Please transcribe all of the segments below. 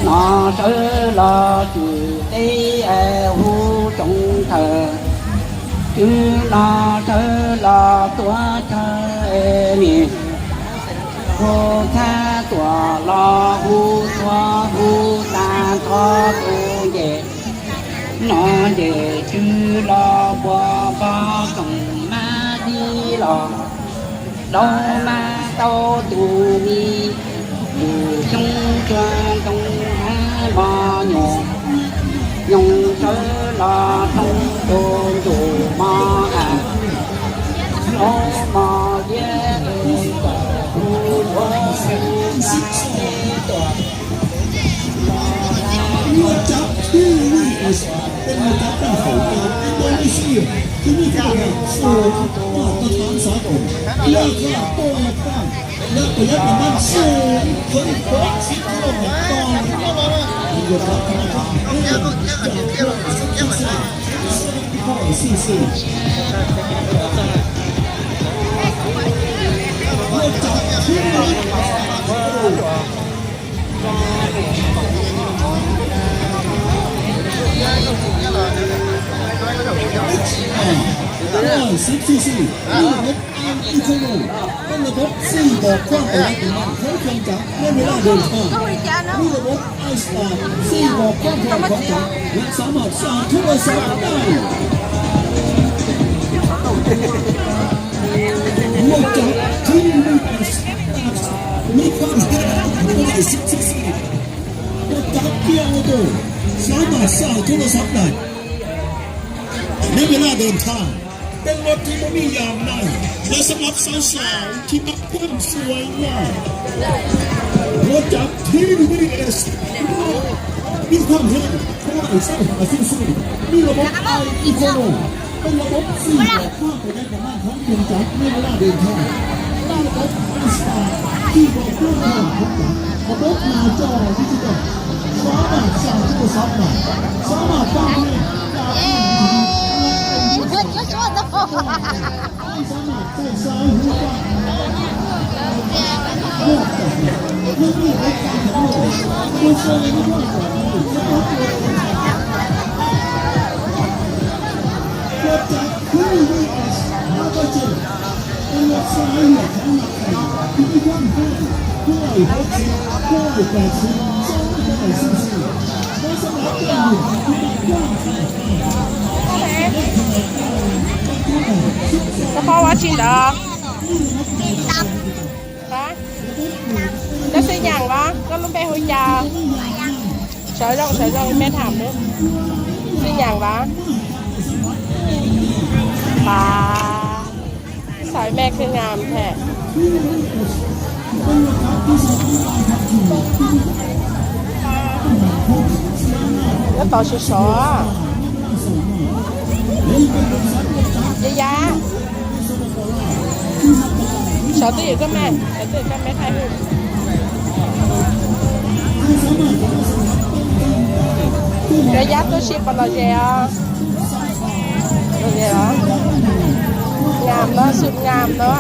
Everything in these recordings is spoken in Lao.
Nò sớ lò chư tê e hu trông thờ, chư nò sớ lò tua thờ e ni, hu tha tua lò hu tua hu ta tho tu ye, nò ye chư lò bua bò sông ma di lò. Đô ma tô tù ni, tù chung chua tông há mò nhổ, nhổ sớ lò tông tù tù mò à. Đô mò điê ê tỏ tù bố tù ta tê tỏ. ເປັນລະດັບດ້ານເຂົາເຈົ້າ ອິນໂດເນເຊຍ ທີ່ມີຄຸນນະພາບສູງ ມາດຕະຖານສາກົນ ລາຄາຕໍ່ແຮກຕາ ແລະ ປະຢັດນ້ຳມັນສູງເຖິງຫົກສິບກິໂລແມັດຕໍ່ລິດ ເປັນລະດັບທຳມະຊາດ ເປັນຈາກ ຮ້ອຍສິບຊີຊີ ມີລະບົບ ໄອອີໂຄໂນ ເປັນລະບົບສີ່ບອກຄວາມປະຢັດນ້ຳມັນຂອງເຄື່ອງຈັກໃນເວລາເດີນທາງ. ມີລະບົບໄອສະຕາມສີ່ບອກຄວາມພ້ອມຂອງຈັກ ແລະ ສາມາດສາດໂທລະສັບໄດ້. ເນື່ອງຈາກທີ່ມີໄອສະຕາມມີຄວາມແຮງຫຼາຍສິບຊີຊີ ລົດຈັກເກຍອໍໂຕສາມາດສາດໂທລະສັບໄດ້ໃນເວລາເດີນທາງ. ເປັນລົດທີ່ບໍ່ມີຢາງໃນ ແລະ ສຳລັບສາວໆທີ່ມັກຄວາມສວຍງາມ. ລົດຈັກ ທີວີເອສ ມີຄວາມແຮງຮ້ອຍຊາວຫ້າຊີຊີ ມີລະບົບໄອອີໂຄໂນ ເປັນລະບົບສີ່ບອກຄວາມປະຢັດນ້ຳມັນຂອງເຄື່ອງຈັກໃນເວລາເດີນທາງ. ມີລະບົບໄອສະຕາມທີ່ບອກຄວາມພ້ອມຂອງຈັກ ລະບົບໜ້າຈໍດິຈິຕອນ ສາມາດສາດໂທລະສັບໄດ້ ສາມາດຟັງເພງຈາກ Apa watching dog? ຮະ ເຈົ້າຊື່ຫຍັງວະ? ກໍລົງໄປຮູ້ຈັກ ສາວນ້ອງ ສາວນ້ອງ ແມ່ຖາມເດີ້ ຊື່ຫຍັງວະ? ປາ ສາຍແມ່ຄືງາມແທ້. ແລ້ວຕໍ່ຊໍ ຍາຍາ ສາວຕຸ້ຍຢູ່ກັບແມ່ ສາວຕຸ້ຍກັບແມ່ຖ່າຍຮູບ. Yaya, tú sí por los lleva. ງາມເນາະ ຊຸດງາມເນາະ.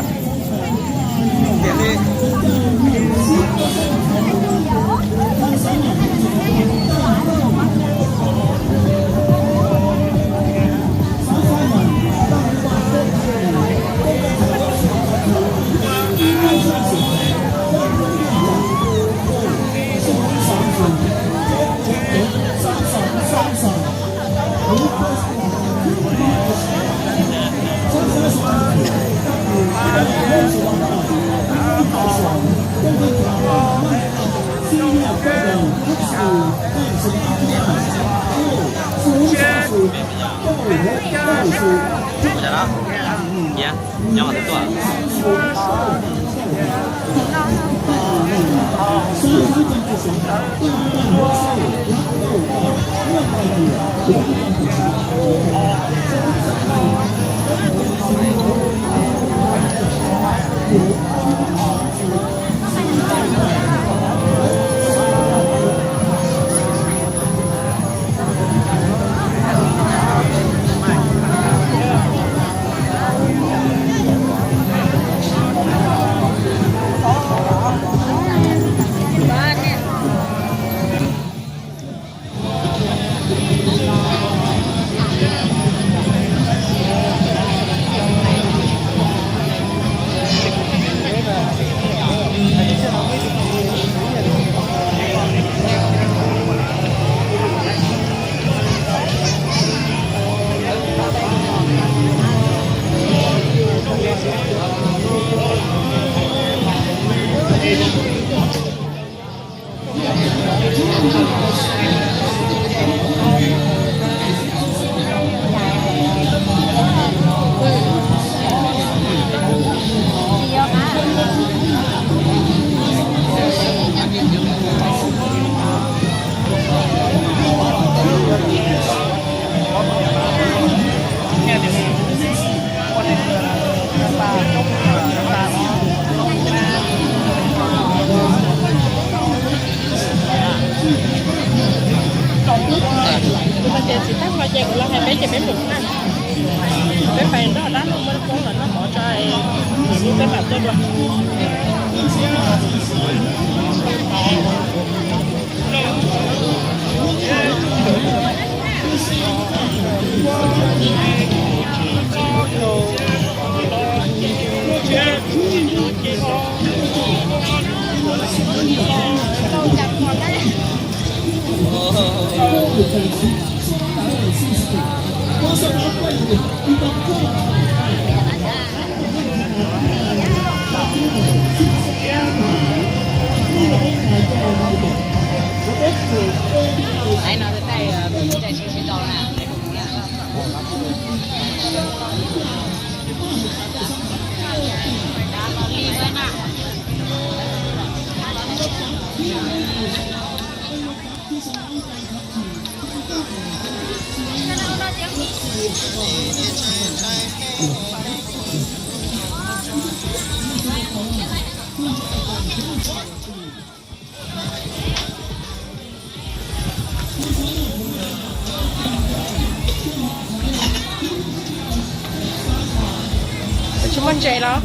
Tout le monde, j'ai là.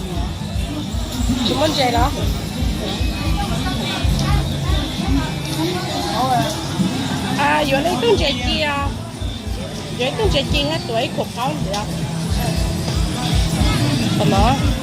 Tout le monde, j'ai là. Ah, il y en a qui ont déjà dit, hein. Il y en a qui ont déjà dit, hein, toi, il faut prendre, là. Comment ?